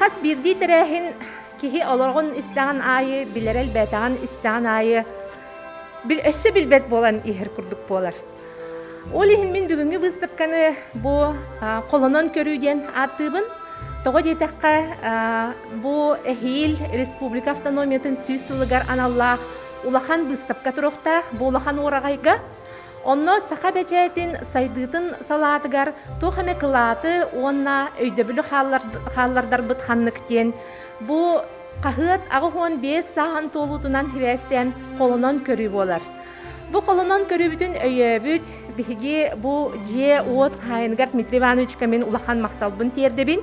Хас биирдии тэрээһин киһи олоҕун истэҕин аайы, билэрэ элбээтэҕин истэҕин аайы өссө билбэт буолан иһэр курдук буолар. Ол иһин мин бүгүҥҥү выставканы бу холонон көрүү диэн ааттыыбын. Тоҕо диэтэххэ, бу эһиил республика автономиятын сүүс сылыгар аналлаах улахан быыстапка туруохтаах бу улахан уораҕайга. Онно саха бэчээтин сайдыытын салаатыгар туох эмэ кылааты уонна өйдөбүлү хааллардарбыт ханнык диэн бу хаһыат 85 сааһын туолуутунан сибээстээн холонон көрүү буолар. Бу холонон көрүүбүтүн өйөөбүт биһиги бу дьиэ-уот хаһаайыныгар Дмитрий Ивановичка мин улахан махталбын тиэрдэбин.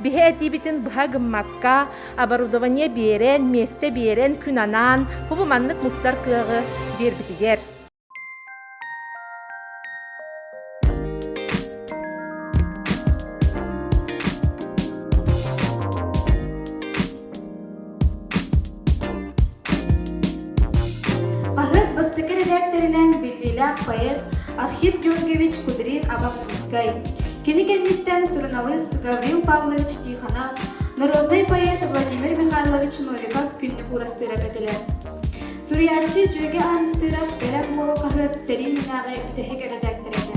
Биһи этиибитин быһа гыммакка, оборудование биэрэн, миэстэ биэрэн, күн анаан, бу маннык мустар кыаҕы биэрбитигэр. Хаһыат бастакы эрэдээктэринэн биллиилээх поэт Архип Георгиевич Кудрин-Абакунскай, кини кэнниттэн суруналыыс Гаврил Павлович Тихонов, народнай поэт Владимир Михайлович Новиков күннүк уурастыырап этилэр. Суруйааччы Дьүөгэ Ааныстыырап Бэлэм буол хаһыат сэрии иннинээҕи бүтэһик эрэдээктэрэ этэ.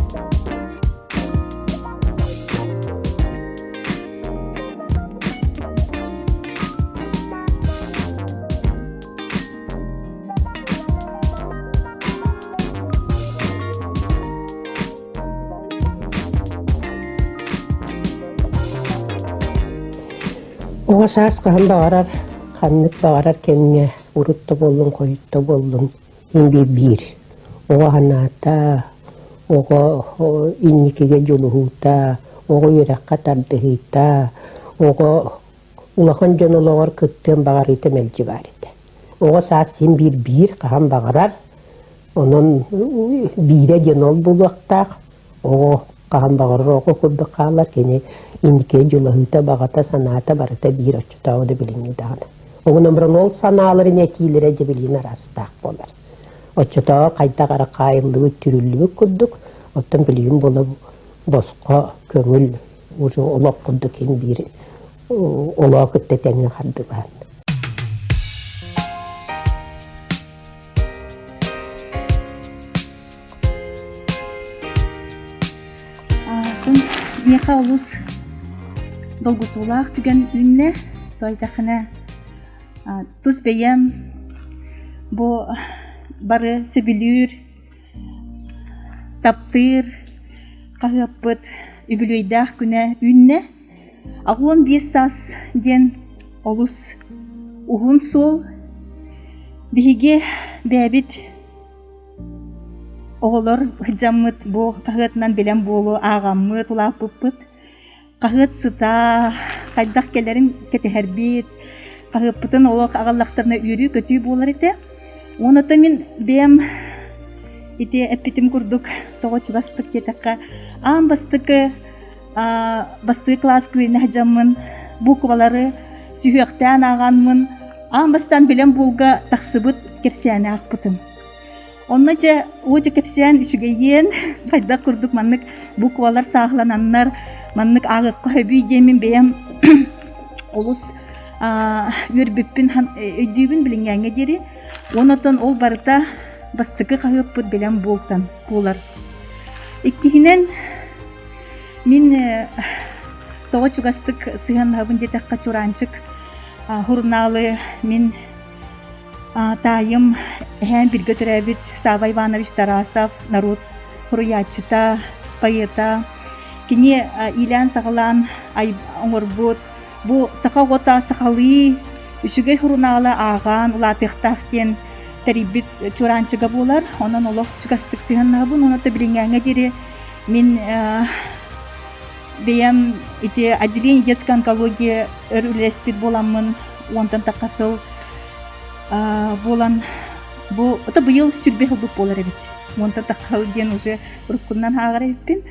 Оҕо саас хаһан баҕарар, ханнык баҕарар кэмҥэ урут да буоллун, хойут да буоллун, мин биир биир. Оҕо санаата, оҕо инникигэ дьулуһуута, оҕо үөрэххэ тардыһыыта, оҕо улахан дьон олоҕор кыттыан баҕарыыта мэлдьи баар этэ. Оҕо саас син биир биир хаһан баҕарар, онон биирэ диэн ол буолуохтаах. Оҕо хаһан баҕарар оҕо курдук хаалар, кини инникигэ дьулаһыыта, баҕата, санаата барыта биир оччотооҕу да билиҥҥи даҕаны. Оҕунан баран ол санааларын этиилэрэ дьэ билигин араастаах буолар. Оччотооҕу хайдах эрэ хаайыллыбыт, түрүллүбүт курдук, оттон билигин буола босхо, көҥүл, уже олох курдук иһин биир олоо кытта тэҥҥэ хардылаан. Миэхэ олус долгутуулаах түгэн үүннэ. Тоойдоххуна тус бэйэм бу бары сөбүлүүр, таптыыр хаһыаппыт үбүлүөйдээх күнэ үүннэ. 85 саас диэн олус уһун суол. Биһиги бэйэбит оҕолор дьаммыт бу хаһыатынан билэн буолуо ааҕаммыт, улааппыппыт. Хаһыат сыта хайдах кэлэрин кэтэһэрбит, хаһыаппытын олох аҕаллахтарына үөрүү-көтүү буолар этэ. Уонна мин бэйэм ити эппитим курдук тоҕо чугастык диэтэххэ, аан бастакы бастакы кылаас күөнэ сылдьаммын буквалары сүһүөхтээн ааҕаммын аан бастаан билэн буолга тахсыбыт кэпсээни аахпытым. Онно дьэ оо дьэ кэпсээн үчүгэйиэн хайдах курдук маннык буквалар сааһылананнар маннык ааҕыахха сөбүй диэммин бэйэм олус үөрбүппүн өйдүүбүн билиҥҥээҥҥэ диэри. Уонна ол барыта бастакы хаһыаппыт билэн буолтан буолар. Иккиһинэн Мин тоҕо чугастык сыһыаннаһабын диэтэххэ, Чураанчык сурунаалы мин таайым эһээм бииргэ төрөөбүт Савва Иванович Тарасов норуот суруйааччыта, поэта. Кини иилээн-саҕалаан оҥорбут бу саха оҕото сахалыы үчүгэй сурунаалы ааҕан улаатыахтаах диэн тэрийбит Чураанчыга буолар. Онон олох чугастык сыһыаннаһабын. Онон билиҥҥээҥҥэ диэри Мин бэйэм ити отделение детской онкологии өр үлэлэспит буоламмын уонтан тахха сыл буолан бу это быйыл сүрбэ сылбыт буолар эбит. Уонтан тахха сыл диэн уже уруккунан ааҕар эбиппин.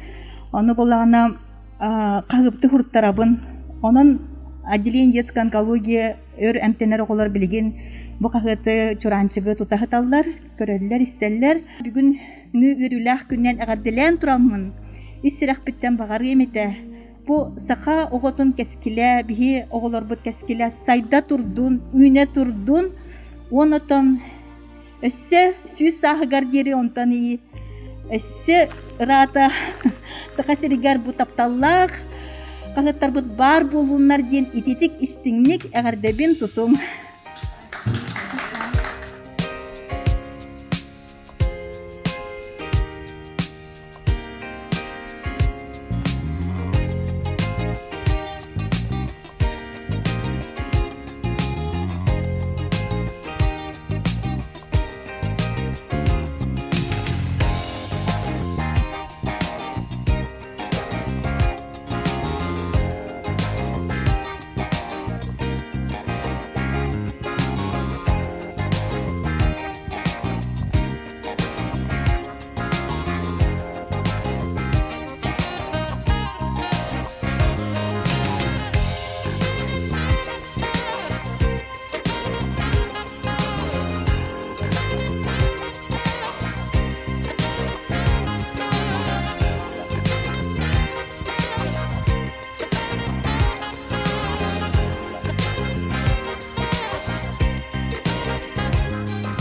Ону буоллаҕына хаһыапты хуруттарабын. Онон отделение детской онкологии өр эмтэнэр оҕолор билигин бу хаһыаты чураанчыгы тута сыталлар, көрөллөр-истэллэр. Бүгүн Үөрүүлээх күнүнэн эҕэрдэлээн тураммын, ис сүрэхпиттэн баҕарыам этэ. Бу саха оҕотун кэскилэ, биһи оҕолорбут кэскилэ сайда турдун, үүнэ турдун. Уонна өссө сүүс сааһыгар диэри онтон ии өссө ыраата Саха сиригэр бу тапталлаах хаһыаттарбыт баар буоллуннар диэн ититик истиҥник эҕэрдэбин тутуҥ.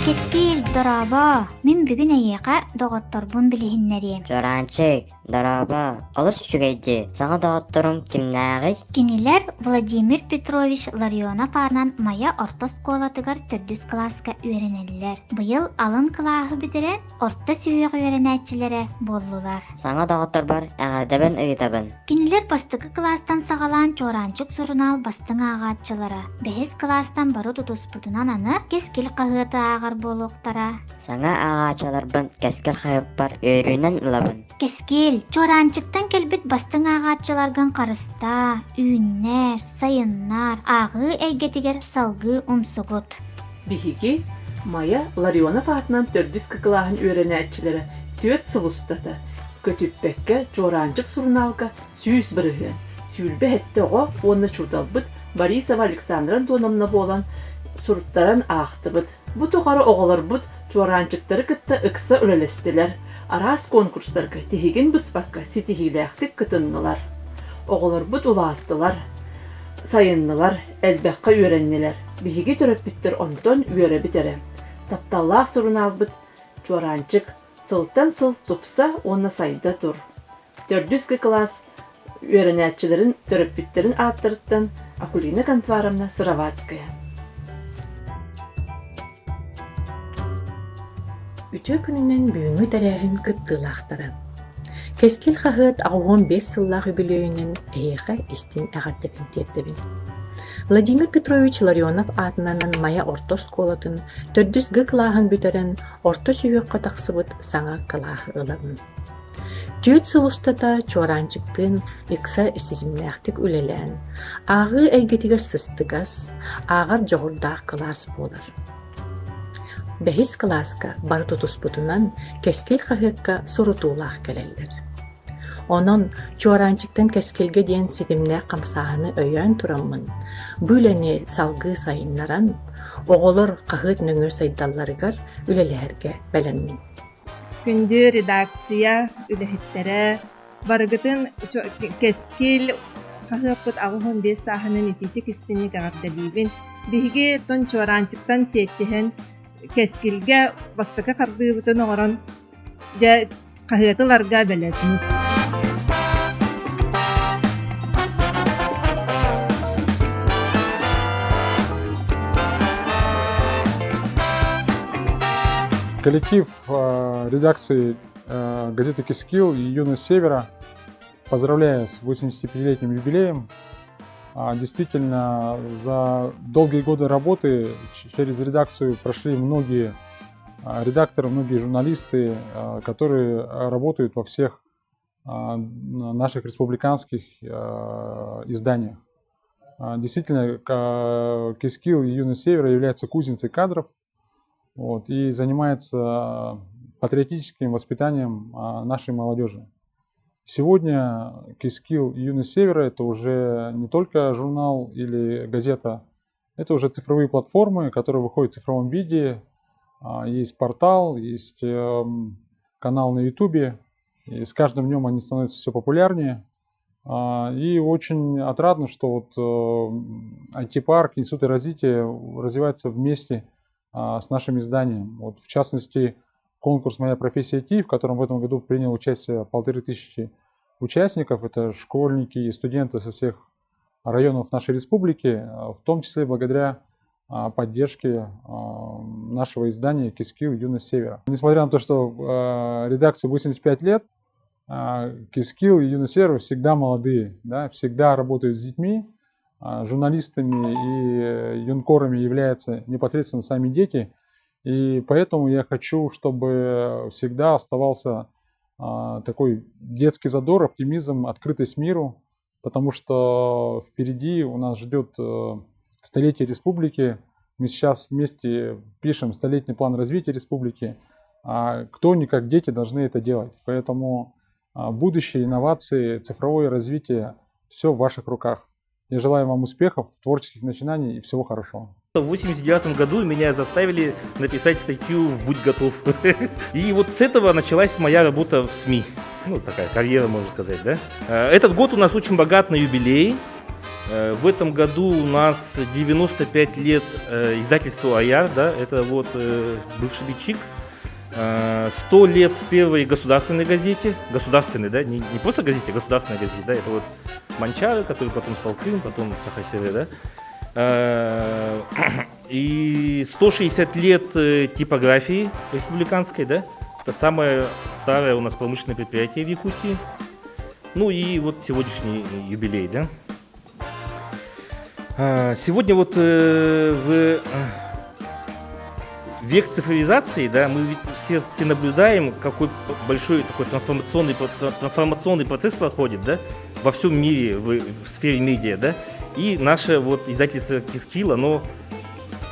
Кэскил, дорообо! Мин бүгүн эйиэхэ доҕотторбун билиһиннэриэм. Чуораанчык, дорообо! Олус үчүгэй дии. Саҥа доҕотторуҥ кимнээҕий? Кинилэр Владимир Петрович Ларионов аатынан Майа орто оскуолатыгар төрдүс кылааска үөрэнэллэр. Быйыл алын кылааһы бүтэрэн, орто сүһүөх үөрэнээччилэрэ буоллулар. Саҥа доҕотторбор эҕэрдэбин ыытабын. Кинилэр бастакы кылаастан саҕалаан Чуораанчык сурунаал бастыҥ ааҕааччылара, бэһис кылаастан бары тутуспутунан аны Кэскил хаһыаты ааҕар буолуохтара. Саҥа ааҕааччыларбын Кэскил хаһыаппар үөрүүнэн ылабын. Кэскил, Чуораанчыктан кэлбит бастыҥ ааҕааччыларгын харыстаа, үүннэр, сайыннар, ааҕыы эйгэтигэр салгыы умсугут. Биһиги Майа Ларионов аатынан төрдүс кылааһын үөрэнээччилэрэ түөрт сыл устата көтүппэккэ Чуораанчык сурунаалга 100%, 27 оҕо уонна учууталбыт Борисова Александра Антоновна буолан суруттаран аахтыбыт. Бу тухары оҕолорбут чуораанчыктары кытта ыкса үлэлэстилэр, араас конкурстарга тиһигин быспакка ситиһиилээхтик кытыннылар. Оҕолорбут улааттылар, сайыннылар, элбэххэ үөрэннилэр. Биһиги төрөппүттэр онтон үөрэбит эрэ. Тапталлаах сурунаалбыт Чуораанчык сылтан сыл тупса уонна сайда тур. Төрдүс г кылаас үөрэнээччилэрин төрөппүттэрин ааттарыттан Акулина Контваровна Сыроватская. Үтүө күнүнэн бүгүҥҥү тэрээһин кыттыылаахтара. Кэскил хаһыат 85 сыллаах үбүлүөйүнэн эһиэхэ истиҥ эҕэрдэбин тиэрдэбин. Владимир Петрович Ларионов аатынан Майа орто оскуолатын төрдүс Г кылааһын бүтэрэн орто сүһүөххэ тахсыбыт саҥа кылааһы ылабын. Түөрт сыл устата Чуораанчыктыын ыкса ситимнээхтик үлэлээн, ааҕыы эйгэтигэр сыстыгас, ааҕар дьоҕурдаах кылаас буолар. Бэһис кылааска бары тутуспутунан Кэскил хаһыакка сурутуулаах кэлэллэр. Онон Чуораанчыктан Кэскилгэ диэн ситимнээх хамсааһыны өйөөн тураммын, бу үлэни салгыы сайыннаран, оҕолор хаһыат нөҥүө сайдалларыгар үлэлэһэргэ бэлэммин. Күндү редакция үлэһиттэрэ, барыгытын Кэскил хаһыаппыт 85 сааһынан итиитик истиҥник эҕэрдэлиибин. Биһиги тон Чуораанчыктан сиэттиһэн Кэскилгэ бастакы хардыыбытын оҥорон дьэ хаһыаты ыларга бэлэммит. Коллектив редакции газеты «Кескил» и «Юность Севера» поздравляю с 85-летним юбилеем. Действительно, за долгие годы работы через редакцию прошли многие редакторы, многие журналисты, которые работают во всех наших республиканских изданиях. Действительно, Кескил и Юность Севера являются кузницей кадров вот, и занимается патриотическим воспитанием нашей молодежи. Сегодня Кескил и Юность Севера – это уже не только журнал или газета, это уже цифровые платформы, которые выходят в цифровом виде. Есть портал, есть эм, канал на Ютубе. И с каждым днем они становятся все популярнее. И очень отрадно, что вот IT-парк, Институты развития развиваются вместе с нашим изданием. Вот, в частности, конкурс «Моя профессия IT», в котором в этом году принял участие 1500 участников. Это школьники и студенты со всех районов нашей республики, в том числе благодаря поддержке нашего издания «Кэскил. Юность Севера». Несмотря на то, что редакции 85 лет, «Кэскил» и «Юность Севера» всегда молодые, да, всегда работают с детьми, журналистами и юнкорами являются непосредственно сами дети. И поэтому я хочу, чтобы всегда оставался такой детский задор, оптимизм, открытость миру, потому что впереди у нас ждет столетие республики. Мы сейчас вместе пишем столетний план развития республики. А кто не как дети должны это делать. Поэтому будущее, инновации, цифровое развитие – все в ваших руках. Я желаю вам успехов, творческих начинаний и всего хорошего. В 89 году меня заставили написать статью в «Будь готов». И вот с этого началась моя работа в СМИ. Ну, такая карьера, можно сказать, да. Этот год у нас очень богат на юбилей. В этом году у нас 95 лет издательству «Айар», да, это вот бывший Бичик. 100 лет первой государственной газете, государственной, да, не, не просто газете, а государственной газете, да, это вот Манчары, который потом стал Крым, потом Саха сирэ, да. И 160 лет типографии республиканской, да, это самое старое у нас промышленное предприятие в Якутии. Ну и вот сегодняшний юбилей, да. Сегодня вот в век цифровизации, да, мы ведь все, все наблюдаем, какой большой такой трансформационный, трансформационный процесс проходит, да, во всем мире в, в сфере медиа, да, и наше вот издательство Кэскил, оно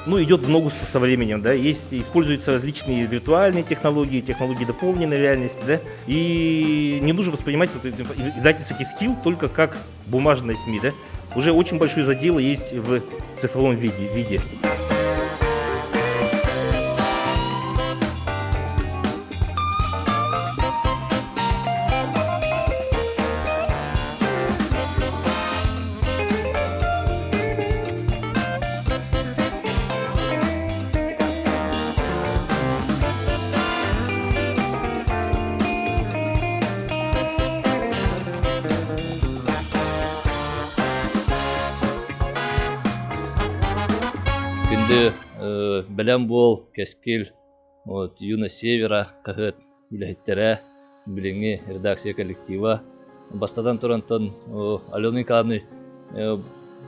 ну, идет в ногу со временем, да, есть, используются различные виртуальные технологии, технологии дополненной реальности, да, и не нужно воспринимать вот издательство Кэскил только как бумажное СМИ, да, уже очень большое задел есть в цифровом виде. виде. Күндү бэлэм буол Кэскил вот Юность Севера хаһыат үлэһиттэрэ билиҥҥи редакция коллектива бастатан турантан Алена Николаевна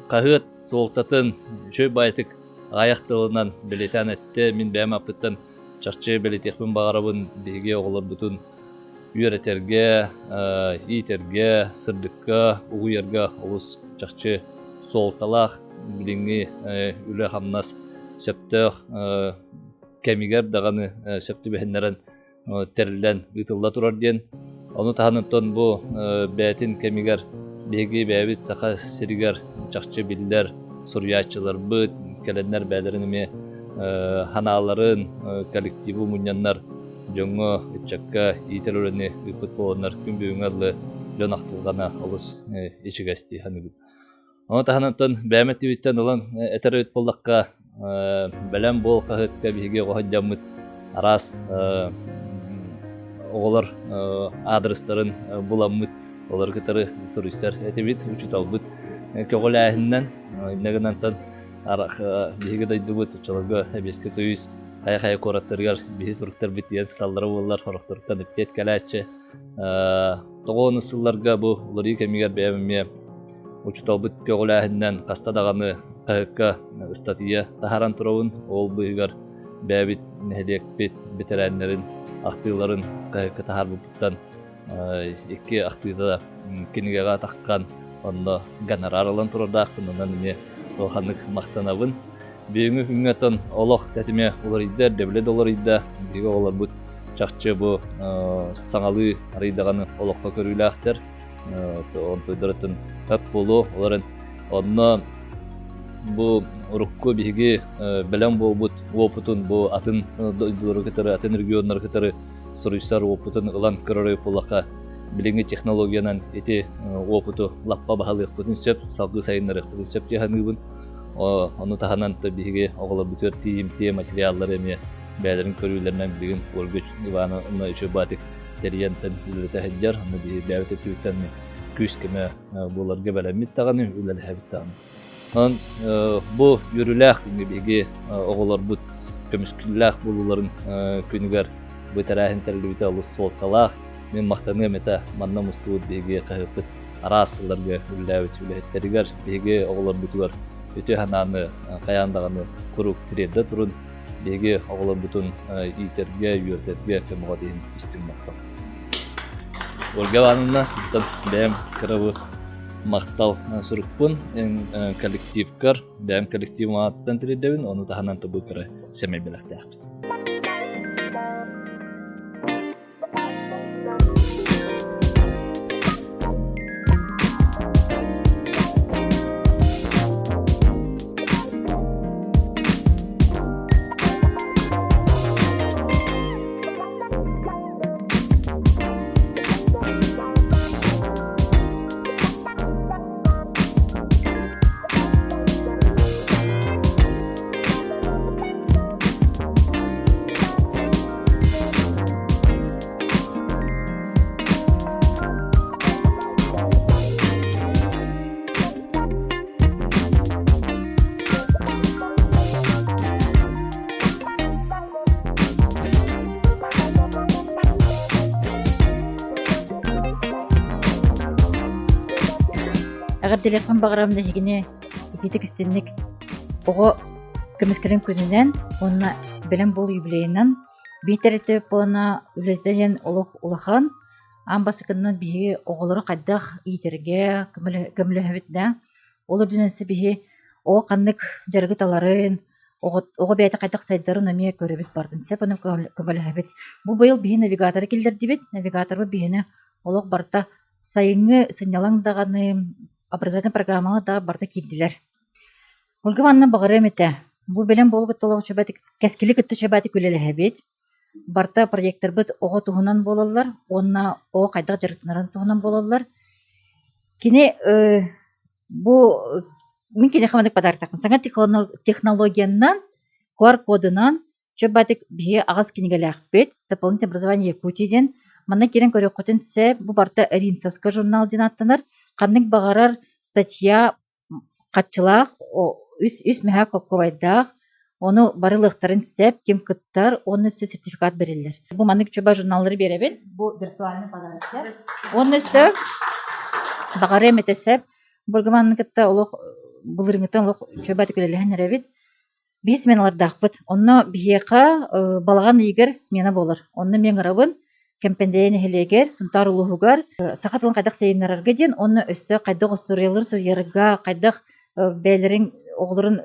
хаһыат суолтатын үчүгэй баайытык аҕыйах тылынан бэлиэтээн эттэ мин бэйэм аппыттан чахчы бэлиэтиэхпин баҕарабын биһиги оҕолорбутун үөрэтэргэ, иитэргэ, сырдыкка угуйарга олус чахчы суолталаах билиҥҥи үлэ-хамнас сөптөөх кэмигэр даҕаны сөп түбэһиннэрэн тэриллэн ыытылла турар диэн. Ону таһынан бу бэйэтин кэмигэр биһиги бэйэбит Саха сиригэр чахчы биллэр суруйааччыларбыт кэлэннэр бэйэлэрин эмиэ ханааларын коллективы мунньаннар дьоҥҥо, ыччакка иитэр үлэни ыыппыт буоланнар күн бүгүҥҥэ дылы дьон ахтылҕана олус ичигэс дии саныыбын. Ону таһынан бэйэм өттүбүттэн ылан этэр эбит буоллахха, бэлэм буол хаһыакка биһиги оҕо сылдьаммыт араас оҕолор аадырыстарын буламмыт, олору кытары суруйсар этибит, учууталбыт көҕүлээһининэн, инньэ гынантан биһиги дойдубут оччолорго Сэбиэскэй Союз хайа-хайа куораттарыгар биһи суруктарбыт тиийэн сыталлара буоллар, сорохторуттан эппиэт кэлээччи. Тоҕо онус сылларга бу уларыйыы кэмигэр бэйэм эмиэ учууталбыт көҕүлээһининэн хаста даҕаны хаһыакка ыстатыйа таһааран турабын. Ол быыһыгар бэйэбит нэһилиэкпит бэтэрээннэрин ахтыыларын хаһыакка таһаарбыппыттан икки ахтыыта кинигэҕэ таххан онно гонорар ылан турардаахпын онон эмиэ улаханнык махтанабын. Бүгүҥҥү күҥҥэ оттон олох тэтимэ уларыйда, ирдэбилэ да уларыйда. Биһиги оҕолорбут чахчы бу саҥалыы арый даҕаны олоххо көрүүлээхтэр. Онтуйдарыттан хөп буолуо. Олорон онно бу урукку биһиги бэлэм буолбут уопутун бу атын дойдулары кытары, атын регионнары кытары суруйсар уопутун ылан көрөр буоллахха. Билиҥҥи технологиянан ити уопуту лаппа баһылыахпытын сөп, салгыы сайыннарыахпытын сөп дии саныыбын. Ону таһынан биһиги оҕолорбутугар тиийимтиэ материаллары эмиэ бэйэлэрин көрүүлэринэн билигин Ольга Ивановна үчүгэй тэрийэнтэн үлэлэтэ сылдьар. Ону биһиги бэйэбит өттүбүттэн күүс-көмө буоларга бэлэммит даҕаны, үлэлэһэбит даҕаны. Онон бу үөрүүлээх күҥҥэ биһиги оҕолорбут көмүскүллээх буолууларын күнүгэр бу тэрээһин тэриллибитэ олус суолталаах. Мин махтаныам этэ манна мустубут биһиги хаһыаппыт араас сылларга үлэлээбит үлэһиттэригэр, биһиги оҕолорбутугар үтүө санааны хайаан даҕаны куруук тириэрдэ турун, биһиги оҕолорбутун иитэргэ, үөрэтэргэ көмөҕө иһин истиҥ махтал. Ольга Ивановна, бэйэм кырабы махтал сурукпун коллективкар, бэйэм коллективым ааттан тириэрдэбин, ону таһынан тобу кыра сэмэй бэлэхтээхпит. Эҕэрдэлиэхпин баҕарабын эһигини итиитик истинник оҕо көмүскэлин күнүнэн уонна бэлэм буол юбилейынан биир тэрилтэ буолана үлэтэ диэн олох улахан аан бастакыннан биһиги оҕолору хайдах иитэргэ көмөлөһөбүт да Ол үрдүнэн биһи оҕо ханнык дьарыгы таларын, оҕо бэйэтэ хайдах сайдарын эмиэ көрөбүт бардын сөп ону көмөлөһөбүт. Бу быйыл биһи навигаторы киллэрдибит. Навигаторбыт биһини олох барыта сайыҥҥы сынньалаҥ даҕаны, образовательнай программаҕа да барыта киирдилэр. Ольга Ивановна баҕарыам этэ, бу бэлэм буолу кытта олох үчүгэйдик, кэскили кытта үчүгэйдик үлэлэһэбит. Барыта проекторбыт оҕо туһунан буолаллар уонна оҕо хайдах дьарыктанарын туһунан буолаллар. Кини бу мин киниэхэ маннык подароктаахпын. Саҥа технологиянан, QR-кодунан чөп-баатык биһиги аҕыс кинигэлээхпит. Дополнительное образование Якутии диэн. Манна киирэн көрүөххүтүн сөп. Бу барыта Ринцевскай журнал диэн ааттанар. Ханнык баҕарар статья хаччылаах, үс мөһөөк коккубайдаах, ону бары ылыахтарын сөп, ким кыттар, уонна өссө сертификат бэриллэр. Бу маннык чуба журналлары биэрэбин, бу виртуальный подарок. Уонна өссө баҕарыам этэ сөп, Бургуманы кытта олох былырыҥҥыттан олох чөбөтүк үлэлэһэн эрэбит. Биир сменалардаахпыт. Онно биһиэхэ балаҕан ыйыгар смена буолар. Онно мин ыҥырабын Кэмпэндээйи нэһилиэгэр, Сунтаар улууһугар саха тылын хайдах сайыннарарга диэн уонна өссө хайдах остуоруйалары суруйарга, хайдах бэйэлэрин оҕолорун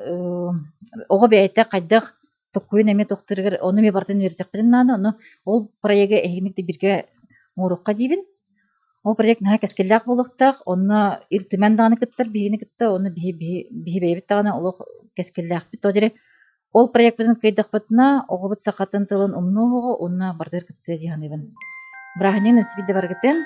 оҕо бэйэтэ хайдах токкуйун эмиэ тохтуургар ону эмиэ барытын үөрэтэхпитин наада. Ону ол проегы эһигини кытта бииргэ оҥоруохха диибин. Ол проект наһаа кэскиллээх буолуохтаах. Онно Ил Түмэн даҕаны кыттар, биһигини кытта, онно биһи биһи бэйэбит даҕаны олох кэскиллээхпит. Тоҕо диэри ол проекпытын кыайдахпытына, оҕобут сахатын тылын умнуо оһоҕо уонна барытыгар кыттыа дии саныыбын. Бырааһынньыгын өссө баргытын.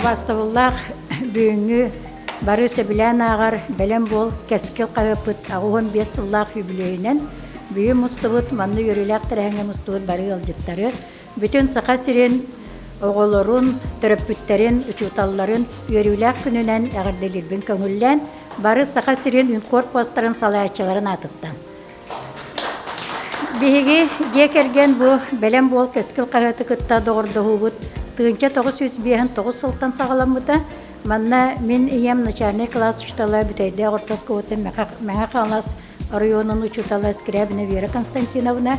Убаастабыллаах бүгүҥҥү Бары сөбүлээн ааҕар Бэлэм буол Кэскил хаһыаппыт 85 сыллаах үбүлүөйүнэн бүгүн мустубут манна үөрүүлээх тэрээһиҥҥэ мустубут бары ыалдьыттары, бүтүн Саха сирин оҕолорун, төрөппүттэрин, учууталларын үөрүүлээх күнүнэн эҕэрдэлиирбин көҥүллээн, бары Саха сирин юнкор постарын салайааччыларын аатыттан. Биһиги дьиэ кэргэн бу Бэлэм буол Кэскил хаһыаты кытта доҕордоһуубут 1959 сылтан саҕаламмыта. Манна мин ийэм начальнай кылаас учуутала Бүтэйдээх орто оскуолатын Мэҥэ Хаҥалас оройуонун учуутала Скрябина Вера Константиновна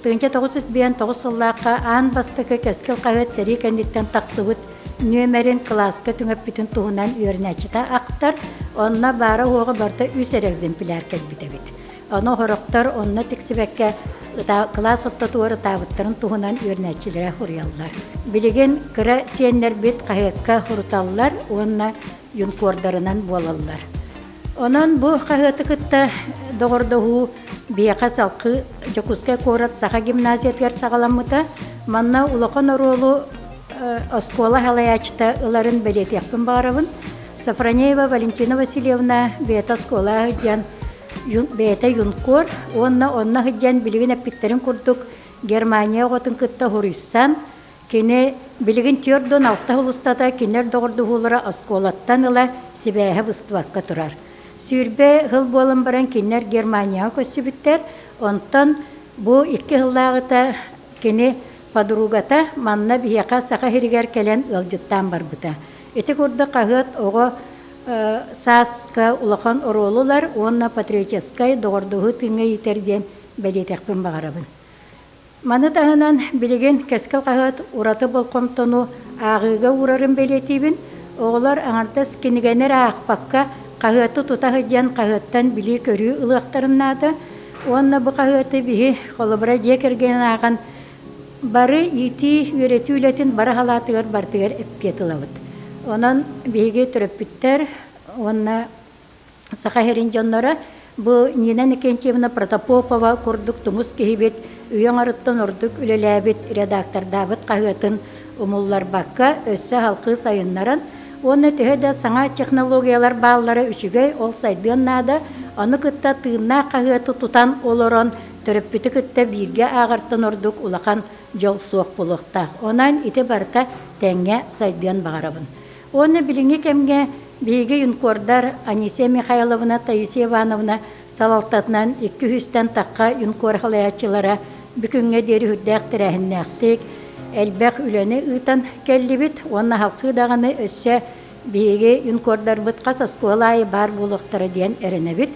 1959 сыллаахха аан бастакы Кэскил хаһыат сэрии кэнниттэн тахсыбыт нүөмэрин кылааска түҥэппитин туһунан үөрэнээччитэ ахтар. Онно баара-уоҕа барыта үс эрэ экземпляр кэлбит эбит. Ону сорохтор онно тиксибэккэ кылаас ортотугар ытаабыттарын туһунан үөрэнээччилэрэ суруйаллар. Билигин кыра сиэннэрбит хаһыакка суруталлар уонна юнкордарынан буолаллар. Онон бу хаһыаты кытта доҕордоһуу биһиэхэ салгыы Дьокуускай куорат Саха гимназиятыгар саҕаламмыта. Манна улахан оруолу оскуола салайааччыта ыларын бэлиэтиэхпин баҕарабын. Софронеева Валентина Васильевна бэйэтэ оскуола сылдьан бэйэтэ юнкор уонна онно сылдьан билигин эппиттэрин курдук Германия оҕотун кытта суруйсан Кини билигин 46 сыл устата кинилэр доҕордоһуулара оскуолаттан ыла сибээһэ быстыбакка турар. 20 сыл буолан баран кинилэр Германияҕа көссүбүттэр, онтон бу икки сыллааҕыта кини подругата манна биһиэхэ Саха сиригэр кэлэн ыалдьыттаан барбыта. Ити курдук хаһыат оҕо сааска улахан оруолу ылар уонна патриотическай доҕордоһуу тыыҥҥа иитэр диэн бэлиэтиэхпин баҕарабын. Маны таһынан, билигин Кэскил хаһыат ураты болҕомтону ааҕыыга уурарын бэлиэтиибин. Оҕолор аҥардас кинигэни эрэ аахпакка, хаһыаты тута сылдьан хаһыаттан билии-көрүү ылыахтарын наада. Уонна бу хаһыаты биһи, холобура, дьиэ кэргэнин ааҕан, бары иитии, үөрэтии үлэтин бары салаатыгар барытыгар эппиэт ылабыт. Онон биһиги төрөппүттэр уонна Саха сирин дьонноро бу Нина Никентьевна Протопопова курдук тумус киһибит үйэ оҥоруттан ордук үлэлээбит, редактордаабыт хаһыатын умулларбакка өссө халкыы сайыннаран уонна төһө да саҥа технологиялар бааллара үчүгэй, ол сайдыан наада, ону кытта тыыннаах хаһыаты тутан олорон төрөппүтү кытта бииргэ ааҕартан ордук улахан дьол суох буолуохтаах. Онон ити барыта тэҥҥэ сайдыан баҕарабын. Уонна билиҥҥи кэмҥэ биһиги юнкордар Анисия Михайловна, Таисия Ивановна салалтатынан икки үстэн тахха юнкор халайааччылара бүгүҥҥэ диэри үрдээх тэрээһиннээхтик, элбэх үлэни ыытан кэллибит уонна халкыы даҕаны өссө биһиги юнкордарбыт хас оскуола аайы баар буолуохтара диэн эрэнэбит.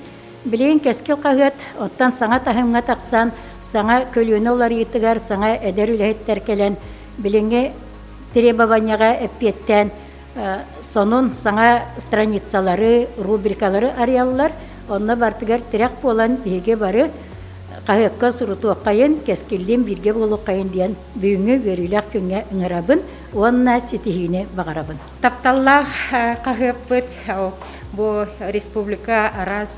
Билигин Кэскил хаһыат оттон саҥа таһымҥа тахсан, саҥа көлүөнэ уларыйыытыгар саҥа эдэр үлэһиттэр кэлэн билиҥҥи требованияҕа эппиэттээн сонун саҥа страницалары, рубрикалары арыйаллар. Онно барытыгар тирэх буолан биһиги бары хаһыакка сурутуоххайын, кэскиллиин бииргэ буолуоххайын диэн бүгүҥҥү үөрүүлээх күҥҥэ ыҥырабын уонна ситиһиини баҕарабын. Тапталлаах хаһыаппыт бу республика араас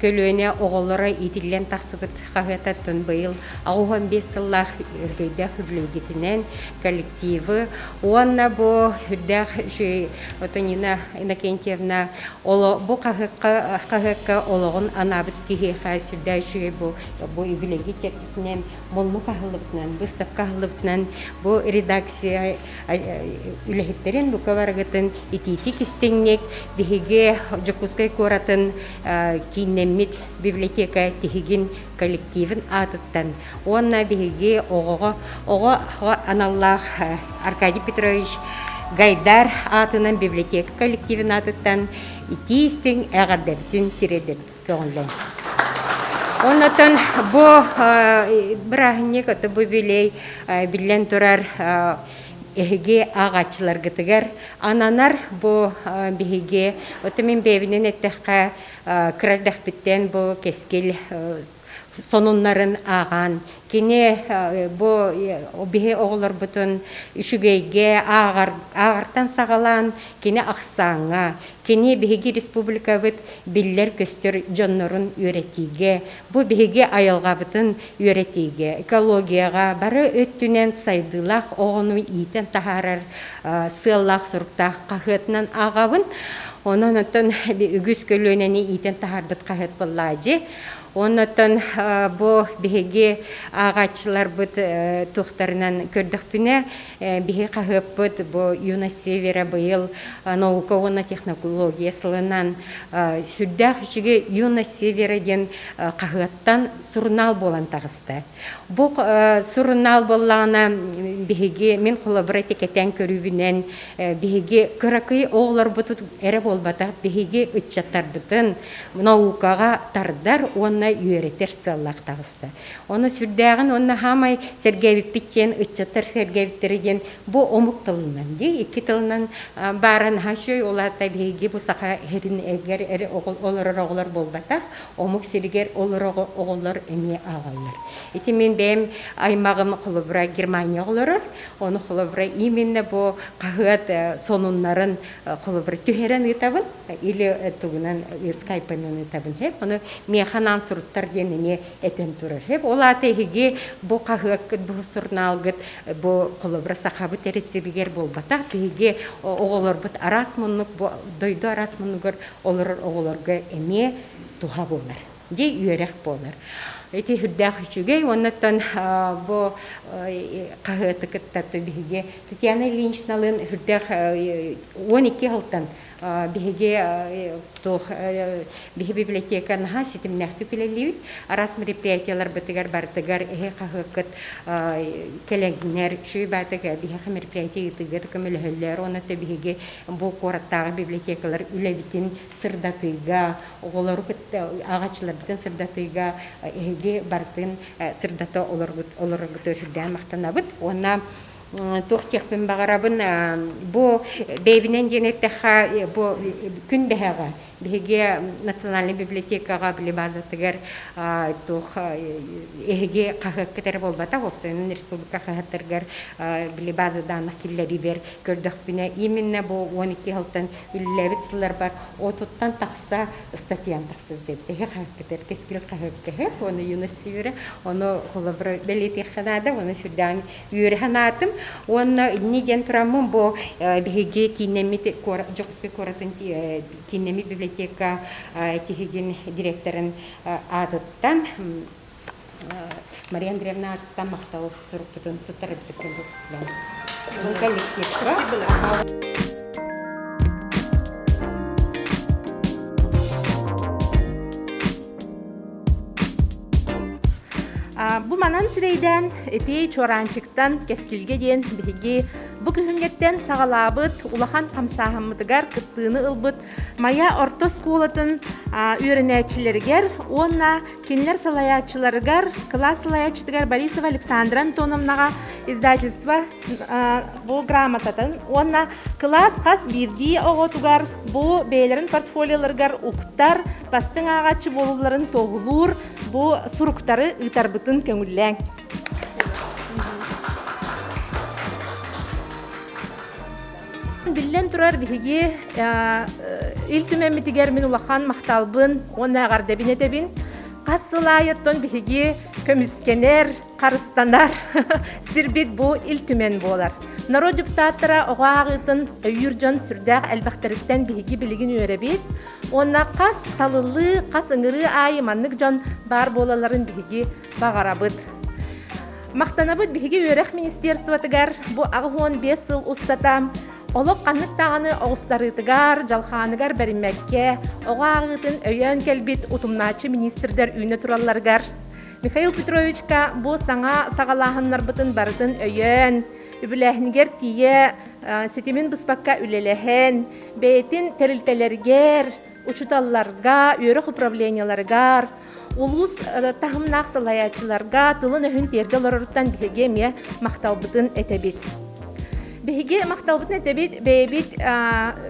көлүөнэ оҕолоро иитиллэн тахсыбыт хаһыататтан быйыл 85 сыллаах өргөйдөөх үбүлүөйгүтүнэн коллективы уонна бу үрдээх Антонина Иннокентьевна бу хаһыакка хаһыакка олоҕун анаабыт киһиэхэ сүрдээх үчүгэй бу бу үбүлүөйгэ чэрчитинэн муннук аһыллыбытынан выставка аһыллыбытынан бу редакция үлэһиттэрин бука барыгытын итиитик истиҥник биһиги Дьокуускай куоратын кииннэммит библиотека тиһигин коллективын аатыттан уонна биһиги оҕоҕо оҕо аналлаах Аркадий Петрович Гайдар аатынан библиотека коллективын аатыттан итии истиҥ эҕэрдэбитин тириэрдэбит көҕүллэн. Оннотон бу бырааһынньык ото бу юбилей биллэн турар эһиги ааҕааччыларгытыгар ананар бу биһиги ото мин бэйэбинэн эттэххэ кыра эрдэхпиттэн бу кэскил сонуннарын ааҕан кини бу биһи оҕолорбутун үчүгэйгэ ааҕар ааҕартан саҕалаан кини ахсааҥҥа кини биһиги республикабыт биллэр-көстөр дьоннорун үөрэтиигэ бу биһиги айылҕабытын үөрэтиигэ экологияҕа бары өттүнэн сайдыылаах оҕону иитэн таһаарар сыаллаах-соруктаах хаһыатынан ааҕабын. Онон оттон үгүс көлүөнэни иитэн таһаарбыт хаһыат буоллаадьы. Оннотон бу биһиги ааҕааччыларбыт туохтарынан көрдөхпүнэ, биһи хаһыаппыт бу Юность Севера быйыл наука уонна технология сылынан сүрдээх үчүгэй Юность Севера диэн хаһыаттан сурунаал буолан таҕыста. Бу сурунаал буоллаҕына биһиги мин холобура кэтээн көрүүбүнэн биһиги кыракый оҕолорбут эрэ буолбатах биһиги ыччаттарбытын наукаҕа тардар уонна үөрэтэр сыаллаах таҕыста. Ону сүрдээҕин уонна хаамай сэргээбиппит диэн ыччаттар сэргээбиттэрэ диэн бу омук тылынан дии икки тылынан баара наһаа үчүгэй ол аата биһиги бу саха сирин эрэ олорор оҕолор буолбатах омук сиригэр олорор оҕолор эмиэ ааҕаллар. Ити мин бэйэм аймаҕым холобура Германия олорор ону холобура именно бу хаһыат сонуннарын холобура түһэрэн ыытабын или тугунан скайпынан ыытабын хэп ону миэхэ анаан суруттар диэн эмиэ этэн турар хэп ол аата эһиги бу хаһыаккыт бу сурунаалгыт бу холобура сахабыт эрэ сиригэр буолбатах биһиги оҕолорбут араас муннук бу дойду араас муннугар олорор оҕолорго эмиэ туһа буолар дьэ үөрэх буолар. Ити сүрдээх үчүгэй уоннаттан бу хаһыаты кытта биһиги Татьяна Ильиничналыын сүрдээх 12 сылтан биһиги туох биһи библиотека наһаа ситимнээхтик үлэлиибит. Араас мероприятияларбытыгар барытыгар эһи хаһыаккыт кэлэҥнэр үчүгэй баатык биһиэхэ мероприятие ыытыыга көмөлөһөллөр. Уонна биһиги бу куораттааҕы библиотекалар үлэбитин сырдатыыга, оҕолору кытта ааҕааччыларбытын сырдатыыга эһиги барытын сырдата олороргутугар сүрдээх махтанабыт. Уонна туох диэхпин баҕарабын, бу бэйэбинэн диэн эттэххэ, бу күн бэһэҕэ биһиги национальнай библиотекаҕа били базатыгар туох эһиги хаһыаккыт эрэ буолбатах, уопсайынан республика хаһыаттарыгар били база данных киллэрибэр көрдөхпүнэ, именно бу 12 сылтан үлэлээбит сылларбар отуттан тахса ыстатыйам тахсыбыт эбит. Эһи хаһыаккытыгар кэскил хаһыакка уонна Юность Севера ону холобура бэлиэтиэххэ наада, уонна сүрдээҕин үөрэ санаатым. Уонна инни диэн тураммын бу биһиги кииннэммит Дьокуускай куоратын кииннэммит библиотека тиһигин директорын аатыттан Мария Андреевна аатыттан махтал сурукпутун туттарбытын коллективка. Бу манан сирэйдээн ити Чуораанчыктан Кэскилгэ диэн биһиги бу күһүҥҥэттэн саҕалаабыт улахан хамсааһыммытыгар кыттыыны ылбыт Майа орто оскуолатын үөрэнээччилэригэр уонна кинилэр салайааччыларыгар, кылаас салайааччытыгар Борисова Александра Антоновнаҕа издательство бу грамотатын уонна кылаас хас биирдии оҕотугар бу бэйэлэрин портфолиоларыгар уктар, бастыҥ ааҕааччы буолууларын туоһулуур бу суруктары ыытарбытын көҥүллээҥ. Биллэн турар, биһиги Ил Түмэммитигэр мин улахан махталбын уонна эҕэрдэбин этэбин. Хас сыл аайыттан биһиги көмүскэнэр, харыстанар сирбит бу Ил Түмэн буолар. Норуот депутаттара оҕо ааҕыытын өйүүр дьон сүрдээх элбэхтэриттэн биһиги билигин үөрэбит. Уонна хас талыллыы, хас ыҥырыы аайы маннык дьон баар буолалларын биһиги баҕарабыт. Махтанабыт биһиги үөрэх министерствотыгар бу 85 сыл устата олох ханнык даҕаны оҕустарыытыгар, дьалхааныгар бэриммэккэ, оҕо ааҕыытын өйөөн кэлбит утумнааччы министрдэр үүнэ туралларыгар Михаил Петровичка бу саҥа саҕалааһыннарбытын барытын өйөөн, үбүлээһинигэр тиийэ ситимин быспакка үлэлэһэн, бэйэтин тэрилтэлэригэр, учууталларга, үөрэх управлениеларыгар, улуус таһымнаах салайааччыларга тылын-өһүн тиэрдэ олороруттан биһиги эмиэ махталбытын этэбит. Биһиги махталбытын этэбит бэйэбит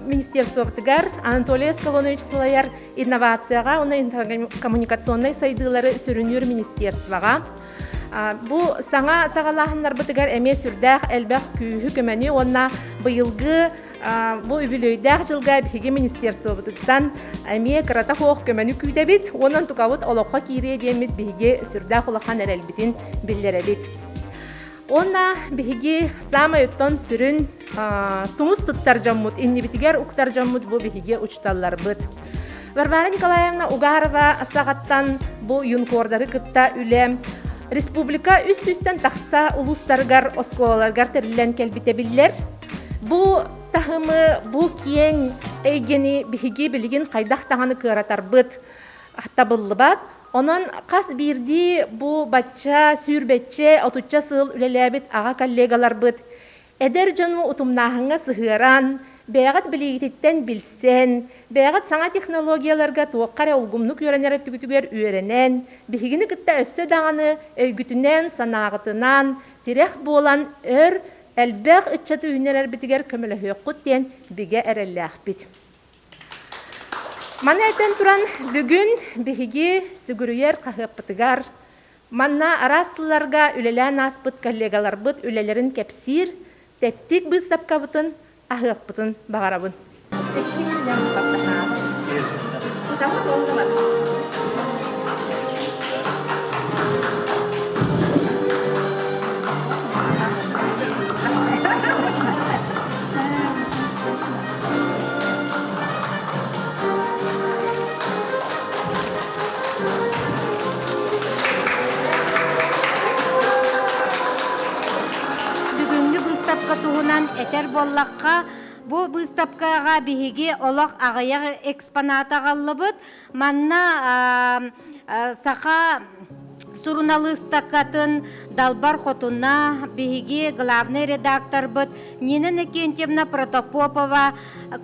министерствобытыгар Анатолий Аскалонович салайар инновацияҕа уонна коммуникационнай сайдыылары сүрүннүүр министерствоҕа Бу саҥа саҕалааһыннарбытыгар эмиэ сүрдээх элбэх күүһү-көмөнү уонна быйылгы бу үбүлүөйдээх дьылга биһиги министерствобытыттан эмиэ кырата суох көмөнү күүтэбит уонна тукабыт олоххо киириэ диэммит биһиги сүрдээх улахан эрэлбитин биллэрэбит. Уонна биһиги саамай оттон сүрүн тумус туттар дьоммут, иннибитигэр уктар дьоммут бу биһиги учууталларбыт. Варвара Николаевна Угарова саҕаттан бу юнкордары кытта үлэ республика үс сүүстэн тахса улуустарыгар, оскуолаларыгар тэриллэн кэлбитэ биллэр. Бу таһымы, бу киэҥ эйгэни биһиги билигин хайдах даҕаны кыаратарбыт табыллыбат. Онон хас биирдии бу бачча, сүүрбэччэ, отучча сыл үлэлээбит аҕа коллегаларбыт эдэр дьону утумнааһыҥҥа сыһыаран, бэйэҕит билиигититтэн билсэн, бэйэҕит саҥа технологияларга туохха эрэ улгумнук үөрэнэр өттүгүтүгэр үөрэнэн, биһигини кытта өссө даҕаны өйгүтүнэн, санааҕытынан тирэх буолан өр элбэх ыччаты үүннэрэрбитигэр көмөлөһүөххүт диэн бигэ эрэллээхпит. Маны этэн туран, бүгүн биһиги сүгүрүйэр хаһыаппытыгар манна араас сылларга үлэлээн ааспыт коллегаларбыт үлэлэрин кэпсиир тэттик быыстапкабытын аһыахпытын баҕарабын. Бүгүҥҥү быыстапка туһунан этэр буоллахха, бу быыстапкаҕа биһиги олох аҕыйах экспонат аҕаллыбыт. Манна саха суруналыыстакатын Далбар Хотуна, биһиги главный редакторбыт Нина Накентьевна Протопопова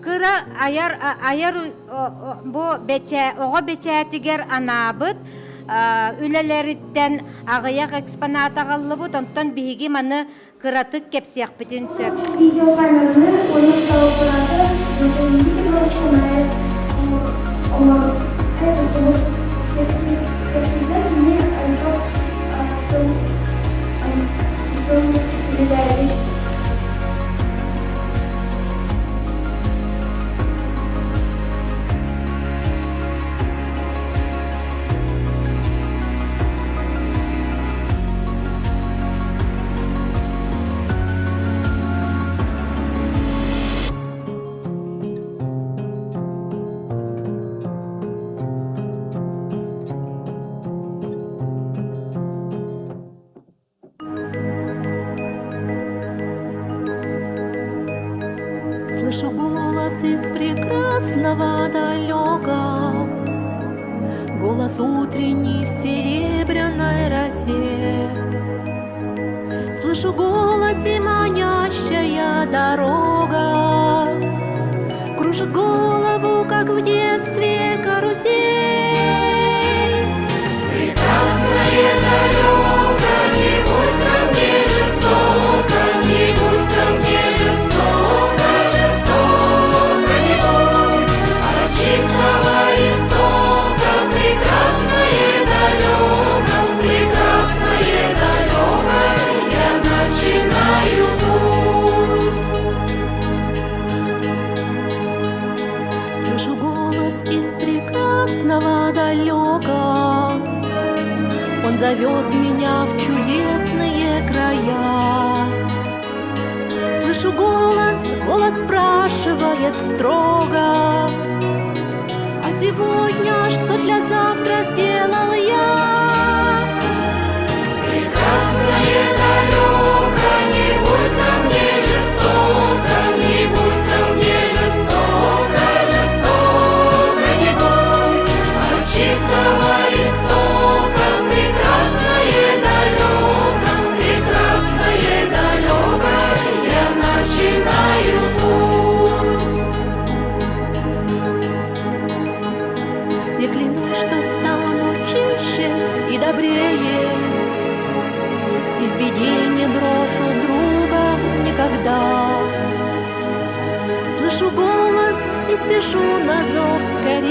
кыра айар айар бу оҕо бэчээтигэр анаабыт үлэлэриттэн аҕыйах экспонат аҕаллыбыт, онтон биһиги маны кыратык кэпсиэхпитин сөп. Видеокамераны уонна фотоаппараты Анатолий Петрович Канаев оҥорбут туттубут. Кэскилгэ кини элбэх сыл сыл үлэлээбит. Слышу голос из прекрасного далека, Голос утренний в серебряной росе. Слышу голос и манящая дорога Кружит голову, как в детстве карусель. Прекрасное далеко, не будь ко мне жестоко, не будь ко мне жестоко, жестоко не будь. От чистого истока прекрасное далеко, прекрасное далеко, я начинаю путь. Слышу голос из прекрасного далека. Он зовет меня в чудесные края. Слышу голос, голос спрашивает строго, А сегодня что для завтра сделал я? Прекрасное далеко, не будь ко мне жестоко, не будь ко мне жестоко, жестоко не будь. От чистого истока прекрасное далеко, прекрасное далеко, я начинаю путь. Я клянусь, что стану чище и добрее, И в беде не брошу друга никогда. Слышу голос и спешу на зов скорее.